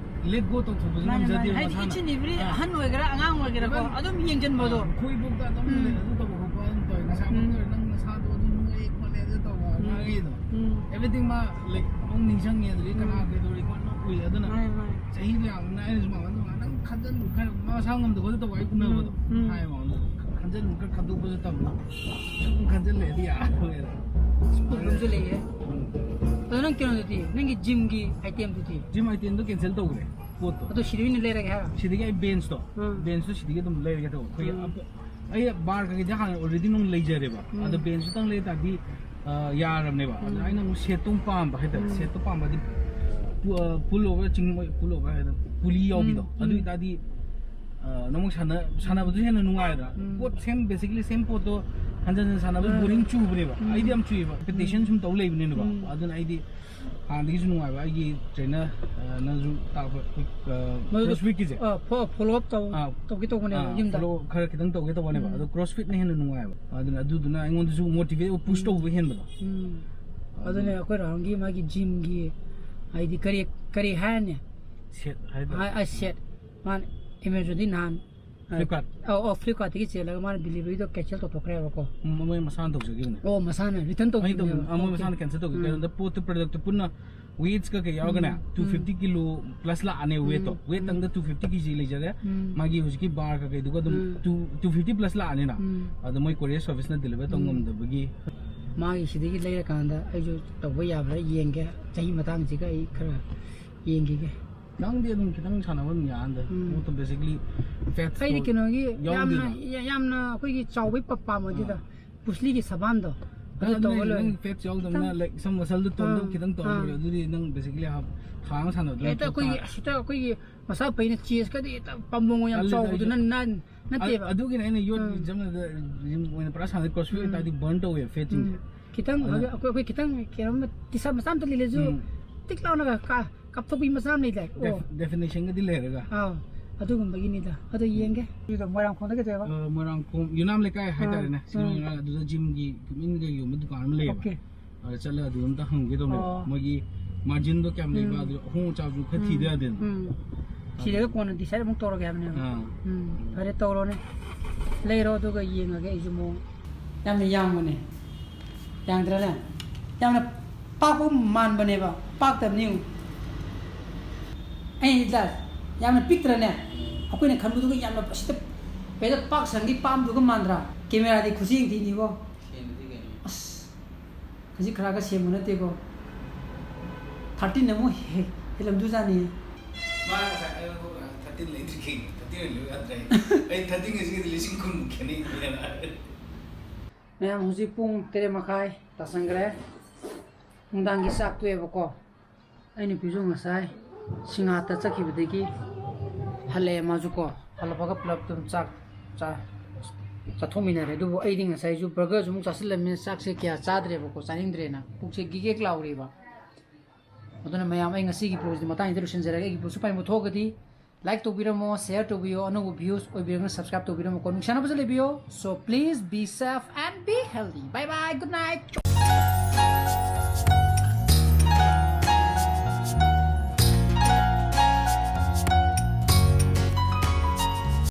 let go ꯇꯧꯊꯣꯛꯄꯁꯨ ꯃꯥꯅꯦ, ꯃꯥꯅꯦ꯫ ꯉꯝꯖꯗꯦꯕ ꯍꯥꯏꯗꯤ ꯃꯁꯥꯅ꯫ Each and every ꯑꯥ꯫ ꯑꯍꯟ ꯑꯣꯏꯒꯦꯔꯥ, ꯑꯉꯥꯡ ꯑꯣꯏꯒꯦꯔꯥꯀꯣ, even ꯑꯗꯨꯝ ꯌꯦꯡꯁꯤꯟꯕꯗꯣ꯫ ꯑꯥ, ꯈꯣꯏꯕꯣꯛꯇ ꯑꯗꯨꯝ ꯎꯝ꯫ ꯂꯩ, ꯑꯗꯨ ꯇꯧꯕ ꯈꯣꯠꯄ ꯑꯗꯨꯝ ꯇꯧꯋꯦ꯫ ꯉꯁꯥꯏ ꯎꯝ꯫ ꯅꯪ ꯅꯁꯥꯗꯣ ꯑꯗꯨꯝ ꯅꯣꯏ ꯈꯣꯠꯂꯦ ꯑꯗꯨ ꯇꯧꯕ ꯎꯝ꯫ ꯉꯥꯡꯉꯤꯗꯣ꯫ ꯎꯝ꯫ Everything ꯃꯥ, like, ꯑꯃꯨꯛ ꯅꯤꯡꯁꯤꯡꯉꯦ, ꯑꯗꯨꯗꯒꯤ ꯀꯅꯥ ꯎꯝ꯫ ꯀꯩꯗꯧꯔꯤ ꯈꯣꯠꯅꯣ ꯎꯏ꯫ ꯑꯗꯨꯅ ꯃꯥꯅꯦ, ꯃꯥꯅꯦ꯫ ꯆꯍꯤꯗꯣ ꯌꯥꯝꯕꯅ ꯑꯩꯅꯁꯨ ꯃꯉꯣꯟꯗ ꯉꯥꯛꯇꯪ ꯈꯟꯖꯟ-, ꯈꯔ ꯃꯁꯥ ꯉꯝꯗ ꯈꯣꯠꯇ ꯇꯧꯕ ꯑꯩ ꯎꯅꯕꯗꯣ꯫ ꯎꯝ꯫ ꯎꯝ꯫ ꯍꯥꯏꯌꯦ ꯃꯉꯣꯟꯗ꯫ ꯈꯟꯖꯟ-, ꯈꯔ ꯈꯟꯗꯣꯛꯄꯁꯨ ꯇꯝꯃꯣ꯫ ꯁꯨꯝ ꯈꯟꯖꯜꯂꯛꯑꯗꯤ ꯌꯥꯔꯔꯣꯏꯅ꯫ ꯑꯁ, ꯄꯨꯛ ꯂꯨꯝꯁꯤꯜꯂꯛꯑꯦ꯫ ꯎꯝ꯫ ꯑꯗꯣ ꯅꯪ ꯀꯩꯅꯣꯗꯨꯗꯤ, ꯅꯪꯒꯤ gymꯒꯤ itemꯗꯨꯗꯤ? Gym itemꯗꯣ cancel ꯇꯧꯈ꯭ꯔꯦ, ꯄꯣꯠꯇꯣ꯫ ꯑꯗꯣ ꯁꯤꯗ ꯑꯣꯏꯅ ꯂꯩꯔꯒꯦ ꯍꯥꯏꯔꯣ? ꯁꯤꯗꯒꯤ ꯑꯩ benchꯇꯣ, ꯎꯝ꯫ Benchꯇꯣ ꯁꯤꯗꯒꯤ ꯑꯗꯨꯝ ꯂꯩꯔꯒꯦ ꯇꯧꯕ꯫ ꯑꯩꯈꯣꯏꯒꯤ ꯎꯝ꯫ ꯑꯞ-, ꯑꯩ bar ꯀꯩꯀꯩꯗꯤ ꯍꯥꯟꯅ already ꯅꯪ ꯂꯩꯖꯔꯦꯕ꯫ ꯎꯝ꯫ ꯑꯗꯣ benchꯇꯨꯇꯪ ꯂꯩ ꯇꯥꯔꯗꯤ, ꯑ, ꯌꯥꯔꯕꯅꯦꯕ꯫ ꯑꯗ ꯎꯝ꯫ ꯑꯩꯅ ꯑꯃꯨꯛ setꯇꯣ ꯑꯃꯨꯛ ꯄꯥꯝꯕ ꯍꯥꯏꯇꯥꯔꯦ꯫ ꯎꯝ꯫ Setꯇꯣ ꯄꯥꯝꯕꯗꯤ ꯄꯨ-, ꯑ, pull over, ꯆꯤꯡ ꯃꯣꯏ pull over ꯍꯥꯏꯗꯅ pulley ꯌꯥꯎꯕꯤꯗꯣ꯫ ꯎꯝ, ꯑꯗꯨ ꯎꯝ꯫ ꯑꯣꯏꯇꯥꯔꯗꯤ, ꯑ, ꯅꯪ ꯑꯃꯨꯛ ꯁꯥꯟꯅ-, ꯁꯥꯟꯅꯕꯗꯨꯁꯨ ꯍꯦꯟꯅ ꯅꯨꯡꯉꯥꯏꯗꯅ꯫ ꯎꯝ꯫ ꯄꯣꯠ same, basically same ꯄꯣꯠꯇꯣ ꯍꯟꯖꯟ ꯍꯟꯖꯟ ꯁꯥꯟꯅꯕꯗ ꯎꯝ꯫ Boring ꯆꯨꯕꯅꯦꯕ꯫ ꯎꯝ꯫ ꯑꯩꯗꯤ ꯌꯥꯝ ꯆꯨꯏꯕ꯫ Repetition ꯎꯝ꯫ ꯁꯨꯝ ꯇꯧ ꯂꯩꯕꯅꯤꯅꯀꯣ꯫ ꯎꯝ꯫ ꯑꯗꯨꯅ ꯑꯩꯗꯤ ꯍꯥꯟꯅꯗꯒꯤꯁꯨ ꯅꯨꯡꯉꯥꯏꯕ ꯑꯩꯒꯤ trainer, ꯑ, ꯅꯪꯁꯨ ꯇꯥꯛꯄ, ꯑ, ꯃꯣꯏꯗꯣ, CrossFitꯀꯤꯁꯦ꯫ ꯑ, fo-, follow up ꯇꯧ-, ꯑꯥ, ꯇꯧꯒꯦ ꯇꯧꯕꯅꯦꯕ ꯑꯥ, ꯌꯨꯝꯗ꯫ Follow ꯈꯔ ꯈꯤꯇꯪ ꯇꯧꯒꯦ ꯇꯧꯕꯅꯦꯕ꯫ ꯎꯝ꯫ ꯑꯗꯣ CrossFitꯅ ꯍꯦꯟꯅ ꯅꯨꯡꯉꯥꯏꯕ꯫ ꯑꯗꯨꯅ, ꯑꯗꯨꯗꯨꯅ ꯑꯩꯉꯣꯟꯗꯁꯨ motivate, push ꯎꯝ꯫ ꯇꯧꯕ ꯍꯦꯟꯕꯗꯣ꯫ ꯎꯝ꯫ ꯑꯗꯨꯅ ꯑꯗꯨꯅꯦ ꯑꯩꯈꯣꯏ ꯔꯥꯍꯨꯜꯒꯤ ꯃꯥꯒꯤ gymꯒꯤ ꯍꯥꯏꯗꯤ ꯀꯔꯤ, ꯀꯔꯤ ꯍꯥꯏꯔꯅꯤ? Set ꯍꯥꯏꯗꯣꯏꯔꯣ? ꯑ, ꯑ, set꯫ ꯃꯥꯅ Amazonꯗꯒꯤ ꯅꯍꯥꯟ, ꯑ, Flipkart꯫ ꯑꯧ, ꯑꯧ, Flipkartꯇꯒꯤ ꯆꯦꯜꯂꯒ ꯃꯥꯅ deliveryꯗꯣ cancel ꯇꯧꯊꯣꯛꯈ꯭ꯔꯦꯕꯀꯣ꯫ ꯎꯝ, ꯃꯣꯏ ꯃꯁꯥꯅ ꯇꯧꯖꯈꯤꯕꯅꯦ꯫ ꯑꯣ, ꯃꯁꯥꯅ return ꯑꯩ ꯇꯧ-, ꯇꯧꯈꯤꯕꯅꯦꯕ꯫ ꯑ, ꯃꯣꯏ OK꯫ ꯃꯁꯥꯅ cancel ꯇꯧꯈꯤ꯫ ꯎꯝ꯫ ꯀꯩꯅꯣꯗ ꯄꯣꯠꯇꯨ, productꯇꯨ ꯄꯨꯟꯅ weightsꯀ ꯀꯩ ꯌꯥꯎꯔꯒꯅꯦ, ꯎꯝ, two fifty ꯎꯝ꯫ Kilo plus ꯂꯥꯛꯑꯅꯦ weightꯇꯣ꯫ ꯎꯝ, weight ꯎꯝ꯫ ꯇꯪꯗ two fifty KG ꯂꯩꯖꯔꯦ꯫ ꯎꯝ꯫ ꯃꯥꯒꯤ ꯍꯧꯖꯤꯛꯀꯤ bar ꯀꯩꯀꯩꯗꯨꯒ ꯑꯗꯨꯝ ꯎꯝ꯫ Two, two fifty plus ꯂꯥꯛꯑꯅꯤꯅ꯫ ꯎꯝ꯫ ꯑꯗꯣ ꯃꯣꯏ courier serviceꯅ deliver ꯇꯧ ꯎꯝ꯫ ꯉꯝꯗꯕꯒꯤ ꯃꯥꯒꯤ ꯁꯤꯗꯒꯤ ꯂꯩꯔꯀꯥꯟꯗ ꯑꯩꯁꯨ ꯇꯧꯕ ꯌꯥꯕ꯭ꯔꯥ ꯌꯦꯡꯒꯦ, ꯆꯍꯤ ꯃꯇꯥꯡꯁꯤꯒ ꯑꯩ ꯈꯔ ꯌꯦꯡꯈꯤꯒꯦ꯫ ꯅꯪꯗꯤ ꯑꯗꯨꯝ ꯈꯤꯇꯪ ꯁꯥꯟꯅꯕ ꯑꯗꯨꯝ ꯌꯥꯍꯟꯗ ꯎꯝ. ꯄꯣꯠꯇꯣ basically fat ꯑꯩꯗꯤ ꯀꯩꯅꯣꯒꯤ ꯌꯥꯝꯅ ꯌꯥꯎꯗꯦꯅ. ꯌꯥꯝꯅ ꯑꯩꯈꯣꯏꯒꯤ ꯆꯥꯎꯕꯩ ꯄꯥꯝꯕꯗꯤ ꯅꯠꯇꯦꯗ, ꯕ꯭ꯔꯨꯁꯂꯤꯒꯤ ꯁꯕꯥꯟꯗꯣ ꯑꯗꯨ ꯑꯗꯨꯅ ꯇꯧꯕ ꯂꯣꯏꯔꯦ. ꯅꯪ fats ꯌꯥꯎꯗꯕꯅꯤꯅ ꯈꯤꯇꯪ. Like some muscle ꯗꯨ ꯇꯣꯟꯗꯧ ꯑꯥ. ꯈꯤꯇꯪ ꯇꯧꯔ ꯑꯥ. ꯂꯣꯏꯔꯦ. ꯑꯗꯨꯗꯤ ꯅꯪ basically ꯍꯞ ꯊꯥ ꯑꯃ ꯁꯥꯟꯅꯕꯗꯨꯅ ꯍꯦꯛꯇ ꯑꯩꯈꯣꯏꯒꯤ ꯍꯦꯛꯇ ꯑꯩꯈꯣꯏꯒꯤ ꯃꯁꯥ ꯐꯩꯅ chest ꯀꯗꯤ ꯍꯦꯛꯇ ꯄꯥꯝꯕꯣꯡ ꯌꯥꯝ ꯇꯜꯂꯤꯗ ꯆꯥꯎꯕꯗꯨꯅ ꯑꯩꯁꯨ. ꯅꯠ- ꯅꯠꯇꯦꯕ. ꯑꯗꯨꯒꯤꯅꯦ ꯑꯩꯅ ꯌꯣꯠ ꯎꯝ. ꯖꯤꯝꯗ ꯖꯤꯝ ꯑꯣꯏꯅ ꯄꯨꯔꯥ ꯁꯥꯟꯅ CrossFit ꯎꯝ. ꯑꯣꯏꯇꯥꯔꯗꯤ burn ꯇꯧꯋꯦ fat ꯁꯤꯡꯁꯦ. ꯎꯝ. ꯈꯤꯇꯪ ꯑꯗꯨꯅ ꯍꯧꯖꯤꯛ ꯑꯩꯈꯣꯏ ꯑꯩꯈꯣꯏ ꯈꯤꯇꯪ ꯀꯩꯅꯣꯝꯃ ꯇꯤꯁꯥ ꯃꯆꯥ ꯑꯝꯇ ꯂꯤꯠꯂꯁꯨ ꯎꯝ. ꯇꯤꯛ ꯂꯥꯎꯅꯒ ꯀꯥ- ꯀꯥꯞꯊꯣꯛꯄꯤ ꯃꯆꯥ ꯑꯃ ꯂꯩꯗꯥꯏ? ꯑꯣ. Def- definition ꯒꯗꯤ ꯂꯩꯔꯒ. ꯑꯥ, ꯑꯗꯨꯒꯨꯝꯕꯒꯤꯅꯤꯗ. ꯑꯗꯣ ꯌꯦꯡꯒꯦ. ꯑꯗꯨꯗ ꯃꯣꯏꯔꯥꯡꯈꯣꯡꯗ ꯀꯩꯗꯧꯕ? ꯑ, ꯃꯣꯏꯔꯥꯡꯈꯣꯡ ꯌꯨꯅꯥꯝ ꯂꯩꯀꯥꯏ ꯍꯥꯏꯇꯥꯔꯦꯅꯦ. ꯎꯝ. ꯁꯤꯡꯖꯃꯩ ꯌꯨꯅꯥꯝ ꯑꯗꯨꯗ ꯖꯤꯝꯒꯤ equipment ꯀꯩ ꯌꯣꯟꯕ ꯗꯨꯀꯥꯟ ꯑꯃ ꯂꯩꯌꯦꯕ. Okay. ꯑꯗ ꯆꯠꯂꯒ ꯑꯗꯨ ꯑꯝꯇ ꯍꯪꯒꯦ ꯇꯧꯅꯦꯕ. ꯑꯣ. ꯃꯣꯏꯒꯤ margin ꯗꯣ ꯀꯌꯥꯝ ꯂꯩꯕ, ꯎꯝ. ꯑꯗꯨ ꯑꯍꯣꯡ ꯑꯆꯥꯎꯁꯨ ꯈꯔ ꯎꯝ. ꯊꯤꯗ ꯌꯥꯗꯦꯅ. ꯎꯝ. ꯊꯤꯔꯒ ꯀꯣꯟꯅ decide ꯑꯃꯨꯛ ꯇꯧꯔꯒꯦ ꯍꯥꯏꯕꯅꯦꯕ. ꯑꯥ. ꯎꯝ. ꯐꯔꯦ, ꯇꯧꯔꯣꯅꯦ. ꯂꯩꯔꯣ, ꯑꯗꯨꯒ ꯌꯦꯡꯉꯒꯦ ꯑꯩꯁꯨ ꯃꯑꯣꯡ. ꯌꯥꯝꯅ ꯌꯥꯡꯕꯅꯦ. ꯌꯥꯡꯗ꯭ꯔꯅꯦ? ꯌꯥꯝꯅ ꯄꯥꯛꯄ ꯃꯥꯟꯕꯅꯦꯕ, ꯄꯥꯛꯇꯕꯅꯤ꯫ ꯑꯩ ꯂꯥ-, ꯌꯥꯝꯅ ꯄꯤꯛꯇ꯭ꯔꯅꯦ? ꯑꯩꯈꯣꯏꯅ ꯈꯟꯕꯗꯨꯒ ꯌꯥꯝꯅ ꯑꯁꯤꯗ ꯄꯦꯗ ꯄꯥꯛ ꯁꯟꯒꯤ ꯄꯥꯝꯗꯨꯒ ꯃꯥꯟꯗ꯭ꯔꯥ? Camera ꯗꯤ ꯈꯨꯠꯁꯦꯝ ꯊꯤꯅꯤꯀꯣ꯫ ꯁꯦꯝꯕꯗꯤ ꯀꯩꯅꯣ? ꯑꯁ, ꯈꯖꯤꯛ ꯈꯔꯒ ꯁꯦꯝꯕ ꯅꯠꯇꯦꯀꯣ꯫ Thirteen ꯑꯃꯨꯛ ꯍꯦ-, ꯍꯦꯜꯂꯝꯗꯣꯏꯖꯥꯠꯅꯤ꯫ ꯃꯥ ꯉꯁꯥꯏ ꯑꯩꯉꯣꯟꯗ thirteen ꯂꯩꯗ꯭ꯔꯤ ꯀꯩꯅꯣ? Thirteen ꯑꯣꯏꯅ ꯂꯩꯕ ꯌꯥꯗ꯭ꯔꯦ꯫ ꯑꯩ thirteen ꯑꯁꯤꯒꯗꯤ ꯂꯤꯁꯤꯡ ꯀꯨꯟꯃꯨꯛ ꯈꯦꯠꯅꯩ ꯍꯥꯏꯅ꯫ ꯃꯌꯥꯝ, ꯍꯧꯖꯤꯛ ꯄꯨꯡ ꯇꯔꯦꯠ ꯃꯈꯥꯏ ꯇꯥꯁꯟꯈ꯭ꯔꯦ꯫ ꯅꯨꯡꯗꯥꯡꯒꯤ ꯆꯥꯛ ꯇꯣꯛꯑꯦꯕꯀꯣ꯫ ꯑꯩ ꯅꯨꯄꯤꯁꯨ ꯉꯁꯥꯏ ꯁꯤꯡꯍꯥꯠꯇ ꯆꯠꯈꯤꯕꯗꯒꯤ ꯍꯜꯂꯛꯑꯦ ꯃꯥꯁꯨ ꯀꯣ꯫ ꯍꯜꯂꯛꯄꯒ ꯄꯨꯂꯞ ꯑꯗꯨꯝ ꯆꯥꯛ ꯆꯥ-, ꯆꯥꯊꯣꯛꯃꯤꯟꯅꯔꯦ꯫ ꯑꯗꯨꯕꯨ ꯑꯩꯗꯤ ꯉꯁꯥꯏꯁꯨ burger ꯁꯨ ꯑꯃꯨꯛ ꯆꯥꯁꯤꯜꯂꯝꯃꯤꯅ ꯆꯥꯛꯁꯦ ꯀꯌꯥ ꯆꯥꯗ꯭ꯔꯦꯕꯀꯣ, ꯆꯥꯅꯤꯡꯗ꯭ꯔꯦꯅ꯫ ꯄꯨꯛꯁꯦ ꯒꯤꯒꯦꯛ ꯂꯥꯎꯔꯤꯕ꯫ ꯑꯗꯨꯅ ꯃꯌꯥꯝ, ꯑꯩ ꯉꯁꯤꯒꯤ vlog ꯁꯤꯗꯤ ꯃꯇꯥꯡꯁꯤꯗ ꯂꯣꯏꯁꯤꯟꯖꯔꯒꯦ꯫ ꯑꯩꯒꯤ vlog ꯁꯨ ꯄꯥꯝꯕ ꯊꯣꯛꯑꯒꯗꯤ like ꯇꯧꯕꯤꯔꯝꯃꯣ, share ꯇꯧꯕꯤꯌꯣ, ꯑꯅꯧꯕ views ꯑꯣꯏꯕꯤꯔꯒꯅ subscribe ꯇꯧꯕꯤꯔꯝꯃꯣꯀꯣ꯫ ꯅꯨꯡꯁꯤꯅꯕꯁꯨ ꯂꯩꯕꯤꯌꯣ꯫ So please be safe and be healthy. Bye bye, good night.